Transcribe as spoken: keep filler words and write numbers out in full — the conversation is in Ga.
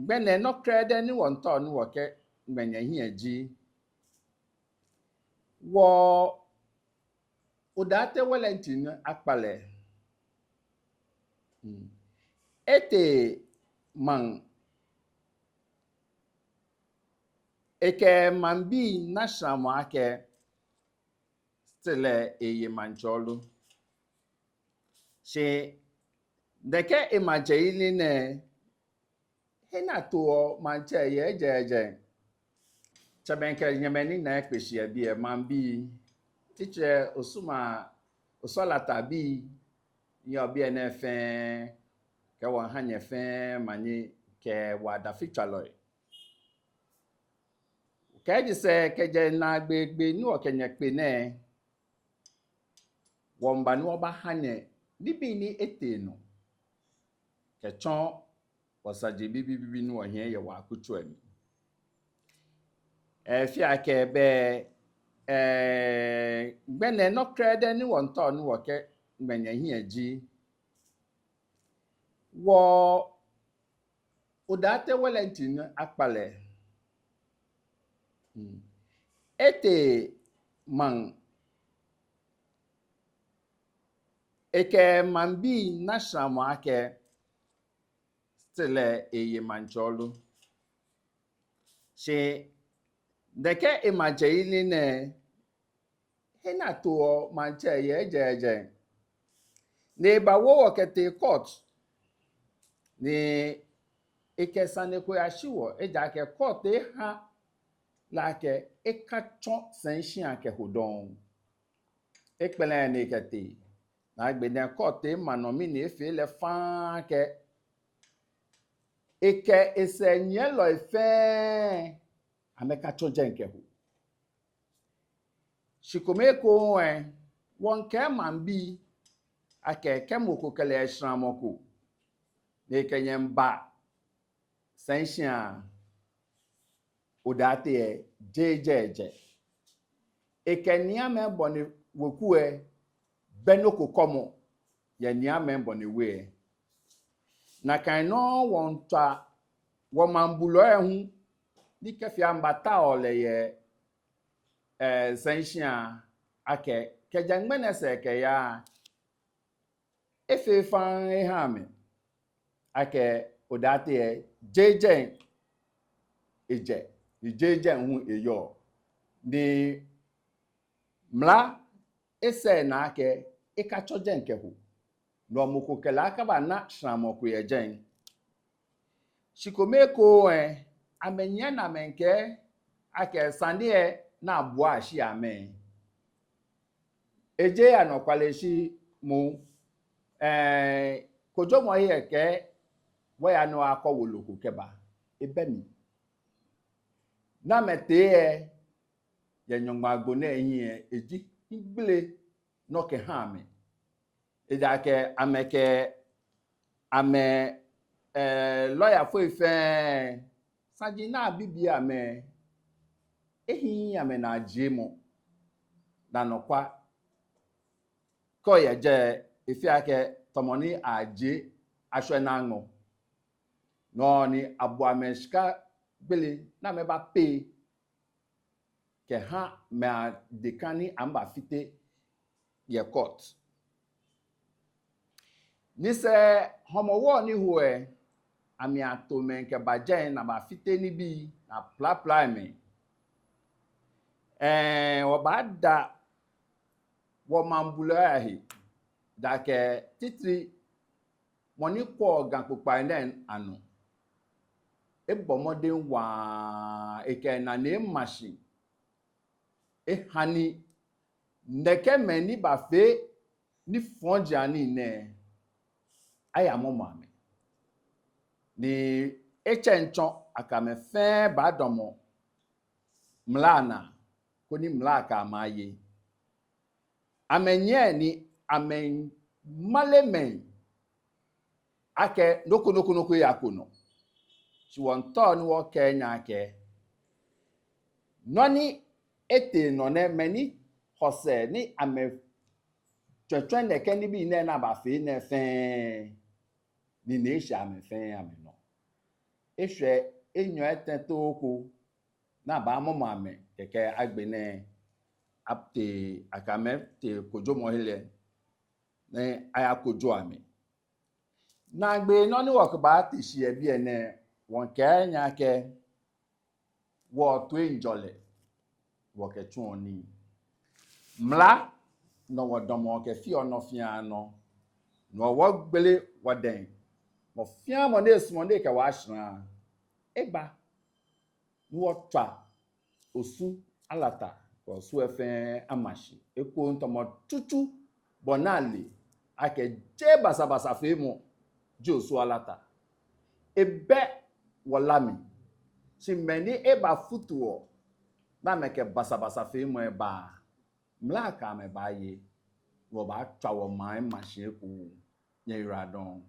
ŋmɛnɛ nɔ krɛdɛɛ ni wɔmiitao ni wɔkɛŋmɛ nyɛhiɛ ji wɔ Odartey Wellington ni akpa lɛ. Hmm. Etee maŋ, ekɛ maŋbii na shramɔ akɛ still lɛ eye maŋtsɛ lo. Shi nɛkɛ emaŋtsɛyeli nɛɛ, he ni atoɔ maŋtsɛ yɛ jɛjɛ. Tsɛmɛi kɛ nyɛmɛi ni naa ekpe shi yɛ biɛ, maŋbii, titri Osu maŋ, Osu Alata bii, ni yɔɔ biɛ nɛɛ fɛɛ, kɛ wɔha nyɛ fɛɛ manye kɛ wɔ adafitswalɔi. Kɛji sɛɛ kɛjɛ naagbee gbi ni wɔkɛ nyɛ kpe nɛɛ, wɔmiiba ni wɔbaha nyɛ nibii ni etee nɔ kɛtsɔ wɔsaji bibii bibii ni wɔhiɛ yɛ wɔ akutso lɛ mli. Efee akɛ bɛ, ɛɛ, ŋmɛnɛ nɔ krɛdɛɛ ni wɔmiitao ni wɔkɛŋmɛ nyɛhiɛ ji wɔ Odartey Wellington ni akpa lɛ. Hmm. Etee maŋ, ekɛ maŋbii na shramɔ akɛ still lɛ eye maŋtsɛ lo. Shi nɛkɛ emaŋtsɛyeli nɛɛ, he ni atoɔ maŋtsɛ yɛ jɛjɛ. Ni ebawo wɔ kɛtee court. Ni ekɛ sane ko yashi wɔ, ejaakɛ court eha lɛ akɛ ekatsɔ Sɛnshia kɛho dɔŋŋ. Ekpɛlɛ ni ekɛtee. Ni agbɛnɛ court ema nɔ mli ni efee lɛ faŋŋ akɛ ekɛ esɛɛnyiɛlɔi fɛɛ amɛkatsɔ jɛi kɛho. Shi kome ekoŋŋ lɛ, wɔmiikɛɛ maŋbii akɛ kɛ mɔ ko kɛ lɛ shramɔ ko, ni ekɛ nyɛ miiba Sɛnshia, Odartey lɛ, jeee jɛi ejɛ. Ekɛ niiamɛi bɔ ni weku lɛ, bɛ nɔ ko kɔmɔ yɛ niiamɛi bɔ ni we lɛ. Nakai nɔŋŋ wɔmiitswa wɔ maŋbulɔi lɛ hu, ni kɛfee amɛbatao lɛ yɛ, ɛɛ, Sɛnshia akɛ kɛjɛ ŋmɛnɛ sɛɛ kɛyaa, efee faŋŋ eha amɛ akɛ Odartey lɛ, jeee jɛi ejɛ, ni jeee jɛi hu eyɔɔ. Ni mla esɛɛ naa akɛ ekatsɔ jɛi kɛho. Nɔ mɔ ko kɛ lɛ akabana shramɔ ko yɛ jɛi. Shi kome ekoŋŋ lɛ, amɛnyiɛ ni amɛkɛɛ akɛ sane lɛ naa bua shi amɛ. Ejeee anɔkwale shi moŋ, ɛɛ, kojomɔ lɛ kɛɛ wɔya ni wɔyakɔ wolo ko kɛba. Ebɛ mli. Ni amɛtee lɛ, yɛ Nyɔŋmɔ agbo nɛɛ hiɛ lɛ, eji hiɛgbele nɔ kɛha amɛ. Ejaakɛ amɛkɛ amɛ, ɛɛ, lɔyafoi fɛɛ, saji ni abibii amɛ, ehiii amɛnaajiemɔ. Ni anɔkwa, kɛ oyɛ jɛi, efee akɛ tamɔ ni ajie ashwɛ ni aŋɔ. Nɔ ni abu amɛ shika gbele ni amɛba pay kɛha mɛi adeka ni amɛbafite yɛ court. Ni sɛɛ Hɔmɔwɔ ni ho lɛ, amɛyato mɛi kɛba jɛi ni abafite nibii ni aplapla mɛi. Ɛɛ, wɔbaada wɔ maŋbulɔi lɛ ahe, ejaakɛ titri mɔ ni kwɛɔ Ga kpokpai nɛɛ anɔ, ebɔ mɔdɛŋ waa, ekɛ enane ema shi, eha ni nɛkɛ mɛi ni bafee nifɔjianii nɛɛ, ayamɔmɔ amɛ. Ni etsɛŋ tsɔ akɛ amɛ fɛɛ badamɔ mla naa, koni mla akɛ amɛ aye. Amɛnyiɛ ni amɛmale mɛi akɛ nɔ ko nɔ ko nɔ ko yako nɔ. Shi wɔmiitao ni wɔkɛɛ nyɛ akɛ nɔ ni etee nɔ nɛɛ, mɛi ni hɔ sɛɛ ni amɛtsɔtsɔ nɛkɛ nibii nɛɛ ni abafee nɛɛ fɛɛ, nine eshɛ amɛ fɛɛ amɛnɔ. eshwɛ enyɔ etɛ too ko ni abaamɔmɔ amɛ, kɛkɛ agbɛnɛ atee akɛ amɛtee kojomɔhe lɛ ni ayakojo amɛ. Naagbee nɔ ni wɔkɛbaate shi yɛ biɛ nɛɛ, wɔkɛɛ nyɛ akɛ wɔtoiŋjɔlɛ wɔkɛtsuɔ nii. Mla nɔ wɔdamɔ kɛfeɔ nɔ fɛɛ nɔ. No hewɔ wɔgbele wɔdɛŋ. Mɔ fɛɛ mɔ ni esumɔɔ ni ekɛ wɔ ashra, eba ni wɔtswa Osu Alata, Osu fɛɛ ama shi ekoŋŋ tamɔ tsutsu, bɔ ni ale akɛ jeee basabasafeemɔ ji Osu Alata. Ebɛ wɔla mli, shi mɛi ni ebafutu wɔ ni amɛkɛ basabasafeemɔ eba, mla kɛ amɛ baaye, wɔbaatswa wɔmaŋ lɛ ama shi ekoŋŋ. Nyɛyiwaladɔŋŋ.